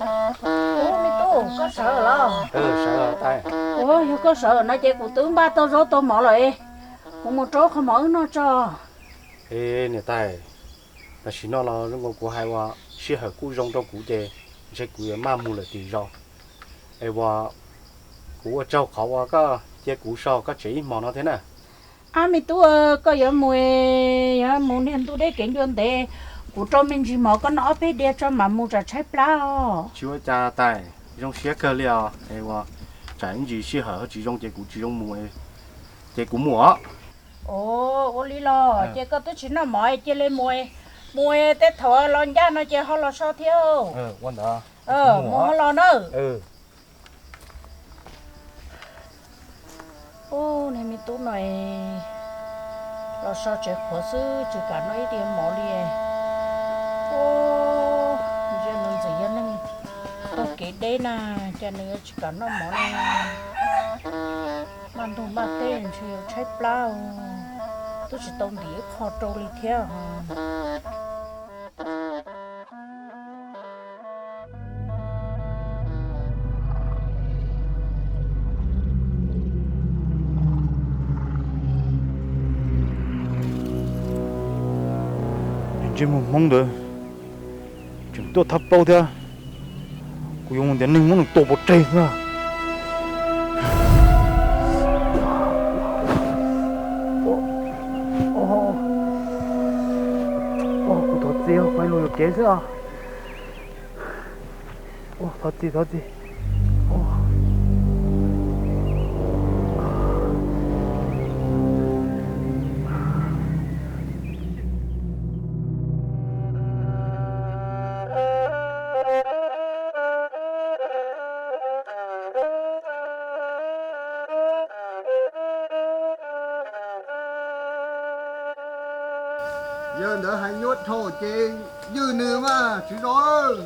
Ub, me tub, koj sawv los? Sawv, tais. Ua, yog koj sawv no ces kuv twb npaj tau zaub tau mov lawm, kuv mus rau qhov mov wb noj tso. E, niam tais, tam sim no los zoo nkaus kuv hais uas sij hawm kuj zoo rau kuv ces ntshe kuv yuav maj mus lawm tim zos. Es uas kuv ua tsaug qhov uas koj cia kuv so koj tsev ib hmos no thiab na. Ab, me tub, koj yuav mus, yuav mus niag ntuj deb kev ncua ntev, kuv rau me ntsis mov koj noj ob peb diav tso mam mus tsam tshaib plab os. Tsis ua cas tais, zoo siab kawg li os. Es uas tsam ib ntsis sij hawm ho tsis zoo ces kuv tsis zoo mus, ces kuv mus os. Ua li los ces koj twb tsis noj mov cia li mus, mus tej thaum los ncaj no ces ho los so thiab. Mus ho los na. Ub, niag me tub no los so tsev qhuav xwb tsis kam noj ib diav mov li. Ub, ntsia nws ntxim yog neeg taug kev deb na, cas nws yuav tsis kam noj mov li. Maj ntug maj teb ntshe yuav tshaib plab, twb tsis tau ntim ib qho rau li thiab. Ntsej muag hmoob ntawd tseem tuaj thab plaub thiab, kuv yuav mus ntiav neeg muab nws tua pov tseg xwb. Kuv thov txim, qhov lus yuam kev xwb os. Thov txim, thov txim. Yawg ntawd hais nyuaj dhau ces ywj nws mas tswv zos.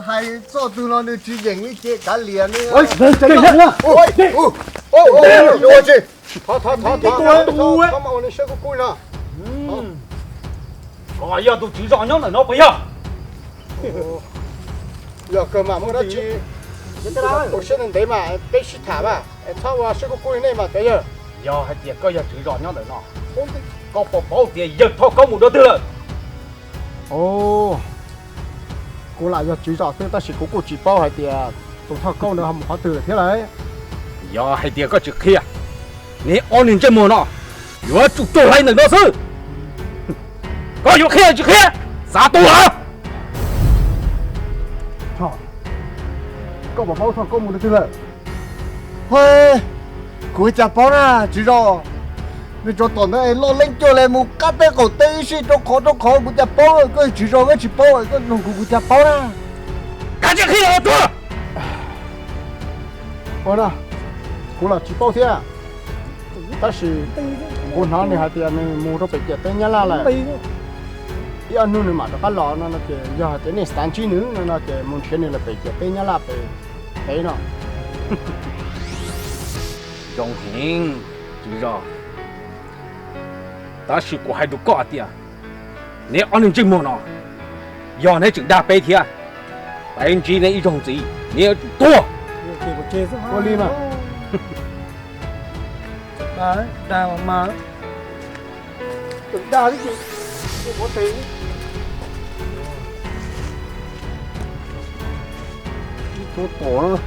Hais txoj twg los nws tsis yeem li ces kav liam nws. Ua tsis, thov, thov, thov, thov, thov mas ua nws siab kuj kuj no. Koj yog tus tswv zos nyob ntawm no puas yog? Yog kawg mas muaj dab tsi ua siab ntev ntev mas peb sib tham mas, txhob ua siab kuj kuj li nej mas cov yawg. Yog hais tias koj yog tswv zos nyob ntawm no, koj puas paub tias yawg Thoj Kaub mus dua twg lawm? Kuv lam yog tswv zos xwb tab sis kuv kuj tsis paub hais tias tus Thoj Kaub ntawd ho mus qhov twg lawm thiab lauj. Yog hais tias koj tsis qhia, neb ob niag ntsej muag no yuav tsum tuag hlais ntawm no xwb. Koj yuav qhia tsis qhia, xav tuag los? Koj puas paub Thoj Kaub mus rau twg lawm? Kuv ua cas paub na tswv zos. Nws tsov tom ntawd es loj leeb cuag li mus qab teb qaum teb ib sij rau qhov rau qhov, kuv cas paub, koj tswv zos koj tsis paub, koj nug kuv kuv cas paub na. Kav tsij qhia los tuag. Ua no, kuv los tsis paub thiab, tab sis kuv hnov nws hais tias nws mus rau pem ciam teb Nyab Laj lawm. Ib ob hnub nws mam rov qab los no no ces yog hais tias nej xav ntsib nws no no ces mus nrhiav nws lawm pem ciam teb Nyab Laj pem pem no. Zoo heev, tswv zos, tab sis kuv hais rau koj hais tias neb ob niag ntsej muag no, yog neb tseem dag peb thiab, peb ntsib neb ib zaug ntxiv neb yuav tsum tuag. Ua li mas. Dag mas, dag li ces ua tes. Ib tug tom no,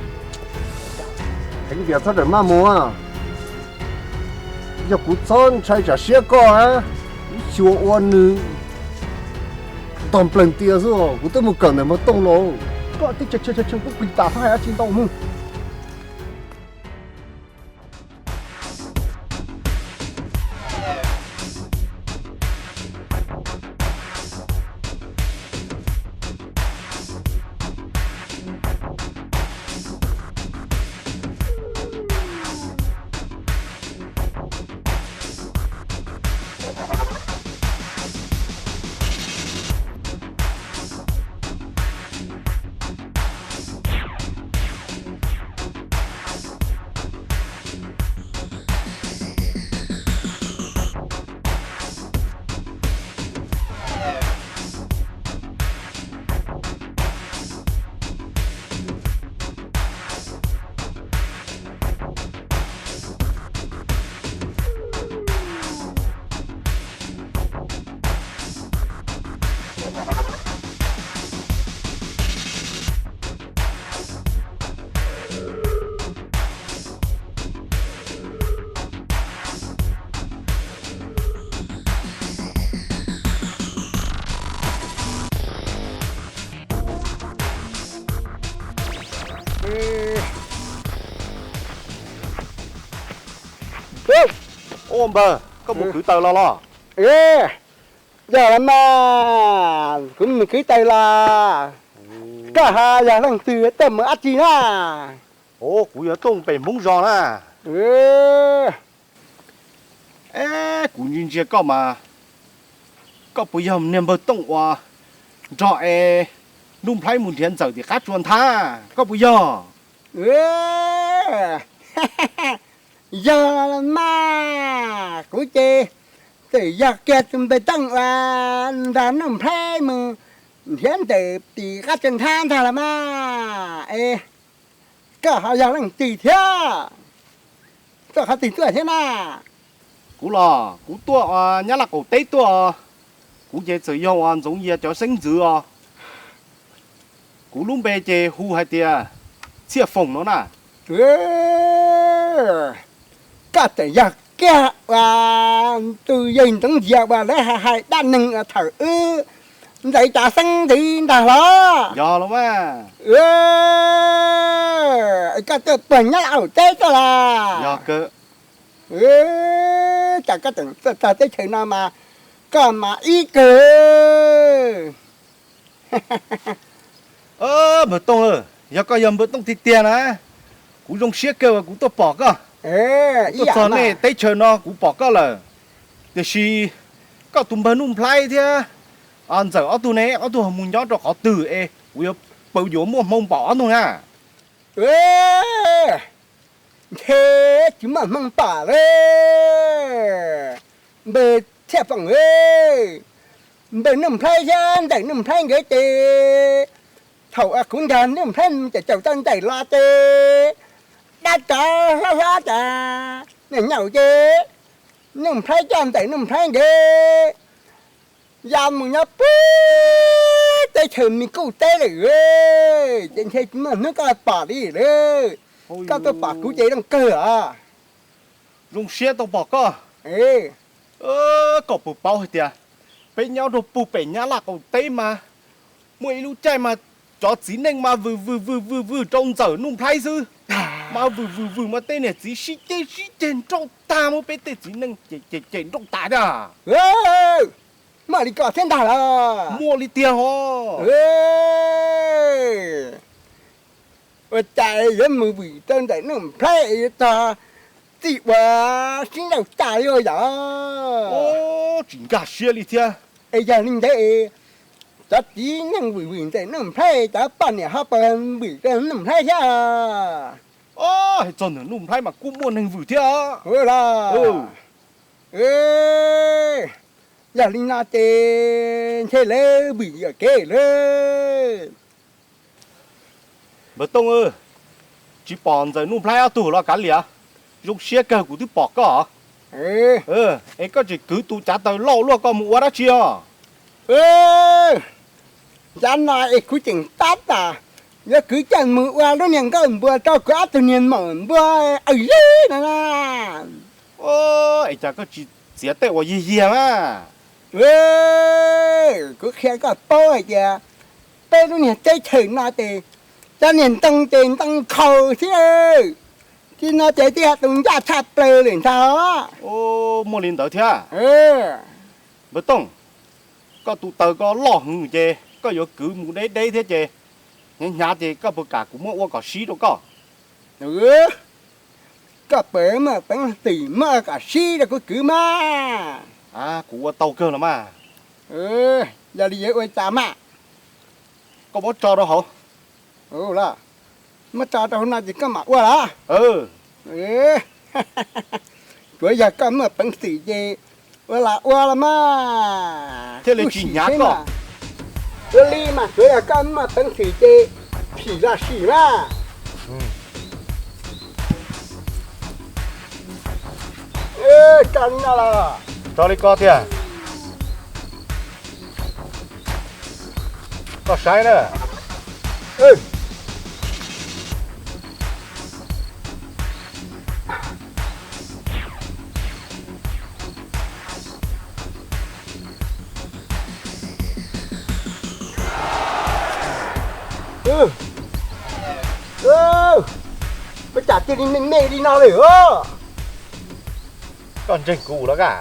heev tias txhob rawm maj mus. Yog kuv txhob ntshai tsam siab koj, ib xyuas ua nws ntog nplees tias xwb, kuv twb mus kawm ntawm Mos Tooj los. Koj tib tshee tshee kuj plig tas txhob hais dab tsi ntau mus. Ua npawg, koj mus kwv taws los los? Yog los mas, kuv mus kwv taws los. Koj ho yog leej twg, tuaj mus dab tsi na? Kuv yog tuaj pem Hmoob zos na. Kuv ntsia ntsia koj mas, koj puas yog niag npawg Tooj uas nrog es Nuj Nplhaib mus nrhiav ntxawm tim qab tsua nthab, koj puas yog? Yog mas, kuv ces txawm yog kiag tus npawg Tooj uas nrog Nuj Nplhaib mus nrhiav ntxawm tim qab tsua nthab ntag los mas. Es koj ho yog leej twg thiab? Tuaj qhov twg tuaj thiab na? Kuv los kuv tuaj Nyab Laj qaum teb tuaj. Kuv ces txawm yog uas Ntxoov Yias cov xeeb ntxwv os. Kuv lub npe ces hu hais tias Txhiaj Foom no na. Koj txawm yog kiag uas tus yawg Ntxoov Yias uas lawv hais hais dab neeg uas thaum wb ntxais cov xeeb ntxwv ntag los? Yog los mas. Koj tuaj puag Nyab Laj qaum teb tuaj los? Yog kawg. Cas koj tseem tuaj txog teb chaws no mas koj mas ib kawg. Npawg Tooj, yog koj yog npawg Tooj tiag tiag na, kuv zoo siab kawg uas kuv tuaj pom koj. Kuv tuaj txog nej teb chaws no kuv pom koj lawm, tiam sis koj tus npawg Nuj Nplhaib thiab ntxawm ob tug ne, ob tug ho mus nyob rau qhov twg es kuv yuav paub yuav muaj hmoo pom ob tug na? Ntshe tsis muaj hmoo pom li. Npawg Txhiaj Foom, npawg Nuj Nplhaib thiab ntxawm Nuj Nplhaib nkawd ces thaum kuv nrog Nuj Nplhaib ces caum tau ntxawm los ces dab tsov hlob hlob tas nyaum ces Nuj Nplhaib coj ntxawm Nuj Nplhaib nkawd ya mus nyob puag teb chaws Mis Kuj teb lawm. Ces ntshe tsis muaj hnub koj pom li lawm. Koj tuaj pom kuv ces zoo kawg os. Zoo siab tau pom koj. Koj puas paub hais tias peb nyob rau puag pem Nyab Laj qaum teb mas muaj ib lub caij mas cov txiv neej mas vwm vwm vwm vwm vwm rau ntxawm Nuj Nplhaib xwb. Mas vwm vwm vwm mas tej niam txiv sib ceg sib ceg nrauj tag, muab peb tej txiv neej ces ces nrauj tas thiab. Muaj li ko thiab ntag los? Muaj li tiag hos. Ua cas yuav mus vwm rau ntxawm Nuj Nplhaib yuav txog txij ua sib nrauj tas li yom? Tsis nkag siab li thiab. Es yog li ntawd, cov txiv neej vwm vwm ntxawm Nuj Nplhaib, cov poj niam ho puas vwm rau Nuj Nplhaib thiab? Hais txog ntawm Nuj Nplhaib mas kuj muaj neeg vwm thiab. Yog li no ces ntshe lawv vwm yuam kev lawm. Npawg Tooj, tsis pom ntxawm Nuj Nplhaib ob tug los kav liam, zoo siab kawg kuv twb pom koj. Es koj tseem kwv tus cav taws loj luaj ko mus ua dab tsi os? Cov no es kuv tseem tab tom yuav kwv coj mus ua lub niag nkauj npua rau kuv ob tug niag maum npua aws zeb no na. Es cas koj tsis txiav tej uas yiag yiag mas? Kuv qhia koj paub hais tias peb lub niag teb chaws no ces cov niag ntoo ces ntoo nkhaus xwb, tsis no ces twb yog tus ncaj tshaj plaws lawm ntag. Muaj li ntawd thiab. Npawg Tooj, koj tus taws ko loj heev ces koj yuav kwv mus deb deb thiab ces hnyav hnyav ces koj puas kam kuv muab ua kom sib rau koj? Koj puas muaj peev xwm muab kom sib rau kuv kwv mas? Kuv ua tau kawg los mas. Yog li yuav ua cas mas? Koj muab tso rau hauv. Muab tso rau hauv no ces koj mam ua los? Tsuav yog koj muaj peev xwm ces ua los ua los mas. Thiaj li tsis hnyav koj. Ua li mas tsuav yog koj muaj peev xwm ces sim los sim mas. Tso li no los? Tso li ko tiag. Koj saib na. Ua cas cia li me me li no lawm os? Koj ntseeg kuv los kaj?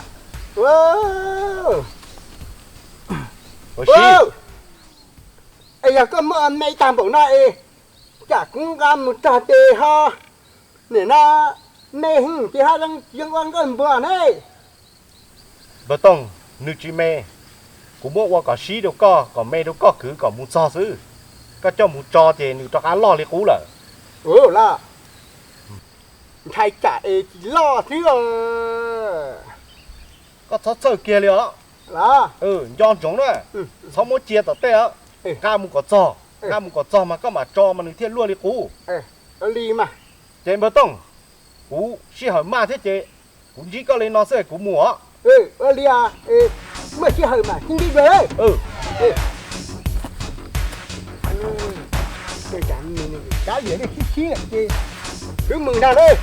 Es yog koj muaj me tag npaum no es, cas kuv nqa mus txog ces ho, nim no me heev ces ho zoo ua nkauj npuas ne. Npawg Tooj, nws tsis me, kuv muab ua kom sib rau koj, kom me rau koj kwv kom mus txog xwb. Koj coj mus tso ces nws rov qab loj li qub lawm. Ua los, ntshai tsam es tsis loj xwb os. Koj txhob txhawj kiag li os. Nco ntsoov na, txhob muab cia tom tej os. Nqa mus kom txog, nqa mus kom txog mas koj mam tso mas nws thiaj luaj li qub. Li mas. Ces npawg Tooj, kuv sij hawm maj thiab ces kuv ntsib koj li no xwb kuv mus os. Ua li, muaj sij hawm mas sib ntsib dua. Kav liam nej sib sib lawm ces wb mus ntag lauj.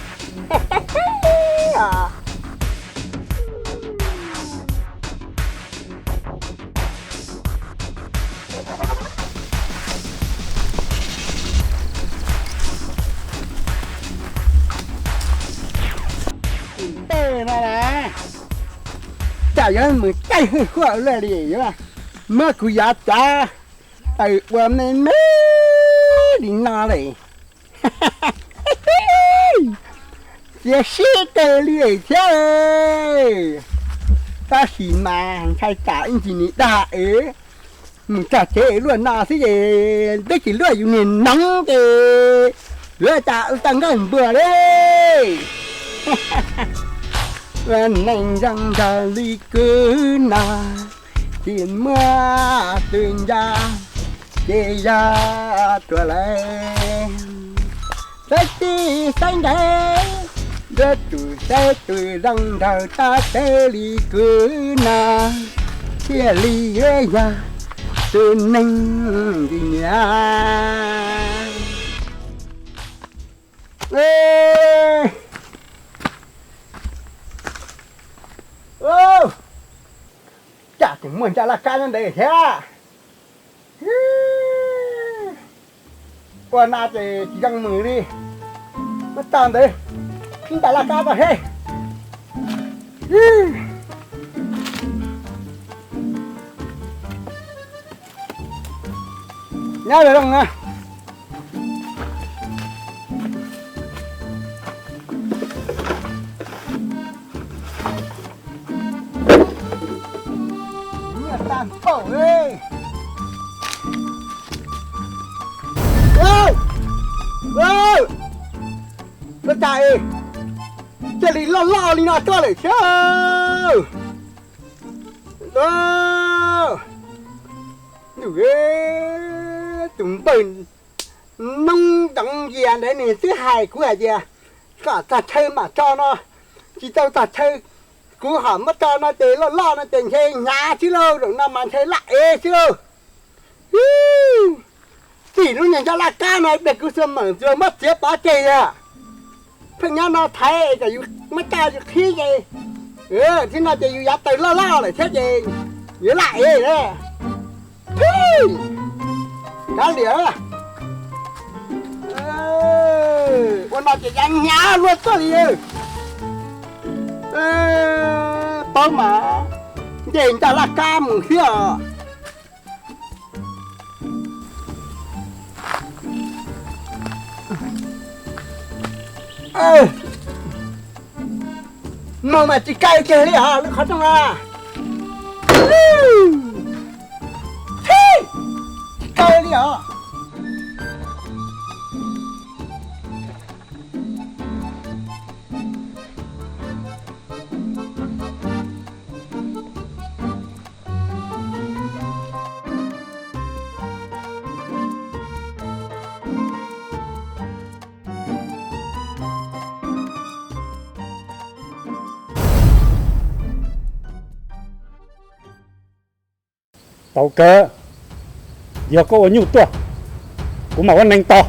Tej no na, cas yuav mus caij hwj huaj luaj li, yuav muab kuv yav tsav taws ua me me li no lawm. Txiav siab kawg li thiab. Tab sis mas ntshai tsam ib ntsis nws dag es mus txog tsev luaj no xwb ces twb tsis luaj yus niag noov ces yuav cas ua tau nkauj npuas li. Neeg zoo nraug li kuv no, tsis muaj tus nco ces yog tuag lawm. Saib txij saib nkawm, nrog tus saib tus zoo nraug tab teb li kuv no, thiaj li yuav yog tus neeg nti niam. Cas tseem muaj ncaj laj kab nyob ntawd thiab. Ua no ces tsis zoo mus li. Muab tso ntawd, ib ncaj laj kab tso seb. Nyob zoo na. Nyiaj tag npaum li. Ua cas es thiaj li loj loj li no tuaj lawm thiab. Tus npawg noob ntoov yias ntawd nws twb hais kuv hais tias kom txog chaw mam tso no, tsis tau txog chaw kuv ho muab tso no ces loj loj no ces ntshe hnyav xwb lauj, zaum no mas ntshe laj ev xwb lauj. Txij lub niag ncaj laj kab no dag kuv xuas meem tsuas muab txiav pov tseg yog. Pheej nyob no thaiv kom yus muab coj yus qhib ces, thiab no ces yus yav taws loj loj lawm thiab ces yuav laj ev na. Kav liam, ua no ces yav hnyav luaj tuaj li. Paub mas nce ncaj laj kab mus thiab os. Mus mas tsis kaw kiag li os lub qhov rooj no. Tsis kaw li os. Tau kawg, yog koj ua nyuj tuaj, kuv mam ua neeg tos.